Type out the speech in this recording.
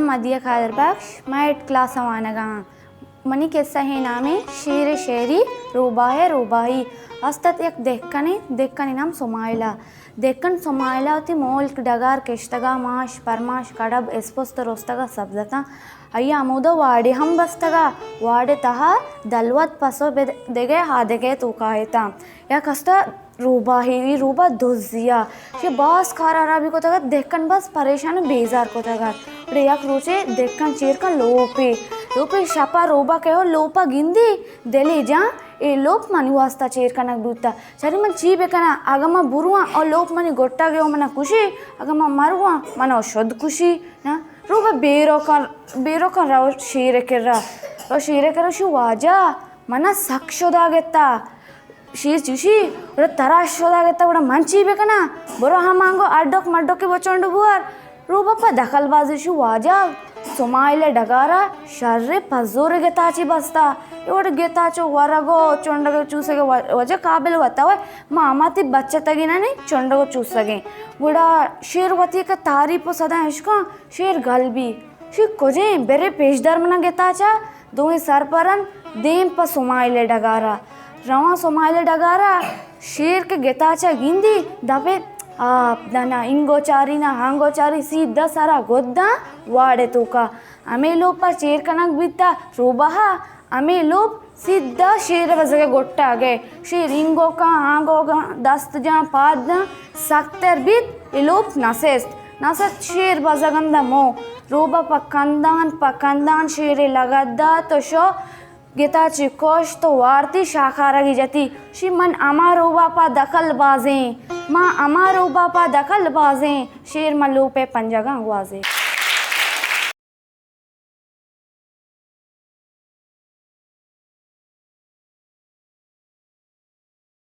مدیہ قادر بخش، من eighth class ءَ وانگ ءَ آں۔ منی قصہ ءِ نام اِنت شیر ءِ شیری، روباہ ءِ روباہی۔ است اَت یک دہکنے، دہکنے نام سمائلہ۔ دہکن سمائلہ وتی ملک ڈگار کشتگ ءَ، ماش، پرماش، کڑب، اسپست ءُ رستگ ءَ سبز اَتاں۔ آئی ءَ ہمودا واڑے ہم بستگ ءَ، واڑ ءِ تہا دلوت پس ءُ بد-، دگہ آ دگہ توکا اَتاں۔ یک است اَت روباہے، اے روباہ دزے اَت، چہ باز کار ہرابی کتگ اَت، دہکن باز پریشان ءُ بیزار کتگ اَت۔ گڑا یک روچے دہکن چیر کن لوپے، لوپے شپ ءَ روباہ کئے ءُ لوپ ءَ گندی، دل ءِ جان، اے لوپ منی واستا چیر کنگ بوتہ۔ چرے من چی بکناں؟ اگاں من برواں، او لوپ منی گٹگ ءَ ءُ من ءَ کشی، اگاں من مرواں، من ءَ شد کشی۔ نا، روباہ بے روکاں، بے روکاں رو شیر ءِ کرا۔ رو شیر ءِ کرا، شو واجہ، من ءَ سک شدا گتا۔ شیر چوشی، گڑا ترا شدا گتا، گڑا من چی بکناں؟ برو ہمانگو اڈک مڈک ءَ بچنڈ بوار۔ روباہ پہ دخل بازی، شو واجہ، سمائل ءِ ڈگارا شر ءِ پزور ءِ گتاچے بستا۔ اے وڑ گتاچ ءُ ورگ ءُ چنڈگ ءُ چوسگ ءِ و-، وجہ قابل وتا وے، ما ہما تئی بچتگینانی چنڈگ ءُ چوسگیں۔ گڑا شیر وتی کہ تعریف ءُ صدا اشکاں، شیر گل بی۔ شی کجیں؟ برے پیش دار منا گتاچا۔ دوئیں سرپرن دیم پہ سمائل ءِ ڈگارا۔ رواں سمائل ءِ ڈگارا، شیر کہ گتاچا گندی، دپے آپ دنا، انگو چاری نا، ہانگو چاری، سیدھا سرا گداں واڑ ءِ توکا۔ ہمے لوپا چیر کنگ بیتا روباہا، ہمے لوپ سیدھا شیر ءِ بزگ ءِ گٹا گئے۔ شیر انگو کاں، آنگو کاں، دست جاں، پاد داں، سک تر بیت، اے لوپ نسست۔ نسست، شیر بزگ اندا مو۔ روباہ پہ کندان، پہ کندان شیر ءَ لگت دات ءُ شو گتاچی کشت ءُ وارتی شاکارگی جتی۔ شی من ہما روباہ پہ دخل بازیں، ما ہما روباہ پہ دخل بازیں، شیر من لوپ ءِ پنجگاں گوازیں۔